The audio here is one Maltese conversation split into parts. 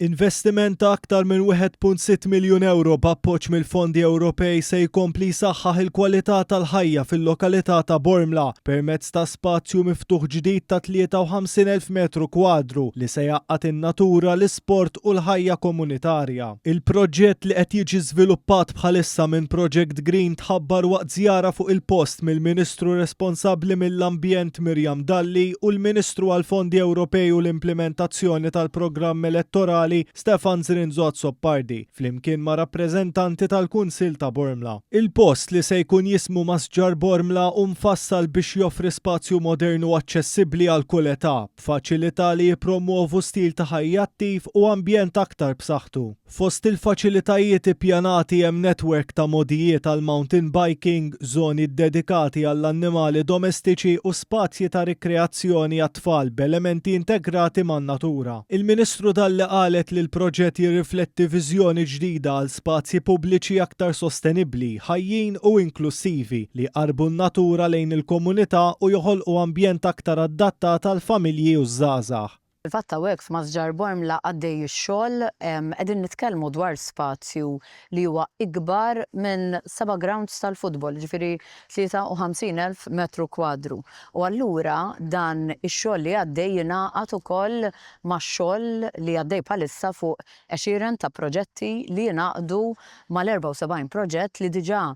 Investiment ta' aktar minn 1.6 miljun ewro b'appoġġ mill-fondi Ewropej se jkompli jsaħħaħ il-kwalità tal-ħajja fil-lokalità ta' Bormla permezz ta' spazju miftuħ ġdid ta' 53,000 metru kwadru li se jgħaqqad in-natura, l-isport u l-ħajja komunitarja. Il-proġett li qed jiġi żviluppat bħalissa minn Project Green tħabbar waqt żjara fuq il-post mill-Ministru responsabbli mill-Ambjent Miriam Dalli u l-Ministru għall-Fondi Ewropej u l-Implimentazzjoni tal-Programm Elettorali Stefan Zrinzo Azzopardi, flimkien ma' rappreżentanti tal-Kunsill ta' Bormla. Il-post, li se jkun jismu Masġar Bormla, hu mfassal biex joffri spazju modern u aċċessibbli għal kull età, b'faċilità li jippromwovu stil ta' ħajja attiv u ambjent aktar b'saħħtu. Fost il-faċilitajiet ippjanati hemm netwerk ta' mogħdijiet għall-mountain biking, żoni ddedikati għall-annimali domestiċi u spazji ta' rikreazzjoni għat-tfal b'elementi integrati man-natura. Il-Ministru Dalli qalet li l-proġett jirrifletti viżjoni ġdida għal spazji pubbliċi aktar sostenibbli, ħajjin u inklussivi li jqarrbu n-natura lejn il-komunità u joħolqu ambjent aktar adattat għall-familji u ż-żgħażagħ. Fil-fatt hawnhekk f'Masġar Bormla għaddej ix-xogħol, qegħdin nitkellmu dwar spazju li huwa ikbar minn seba' grounds tal-futbol, jiġifieri 53,000 metru kwadru. U allura dan ix-xogħol li għaddej jingħaqad ukoll max-xogħol li għaddej bħalissa fuq għexieren ta' proġetti li jingħaqdu mal-74 proġett li diġà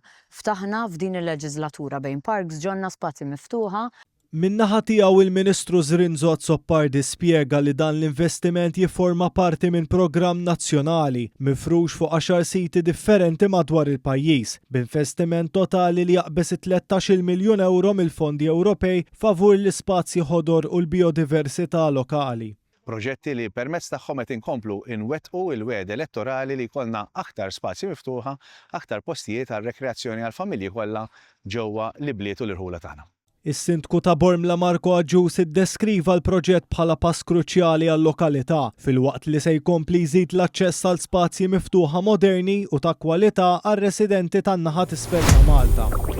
ftaħna f'din il-leġiżlatura bejn parks, ġonna, spazji miftuħa. Min-naħa tiegħu il-Ministru Zrinzo Azzopardi spjega li dan l-investiment jifforma parti minn programm nazzjonali mifrux fuq għaxar siti differenti madwar il-pajjiż, b'investiment totali li jaqbeż it-tlettax-il miljun ewro mill-fondi Ewropej favur l-ispazji ħodor u l bijodiversità lokali. Proġetti li permezz tagħhom qed inkomplu nwettqu l-wegħda elettorali li jkollna aktar spazji miftuħa, aktar postijiet għar-rekreazzjoni għall-familji kollha ġewwa l-ibliet u l-irħula tagħna. Is-Sindku ta' Bormla Marco Agius iddeskriva l-proġett bħala pass kruċjali għal-lokalità, filwaqt li se jkompli jżid l-aċċess għal spazji miftuħa moderni u ta' kwalità għar-residenti tan-naħa t'isfel ta' Malta.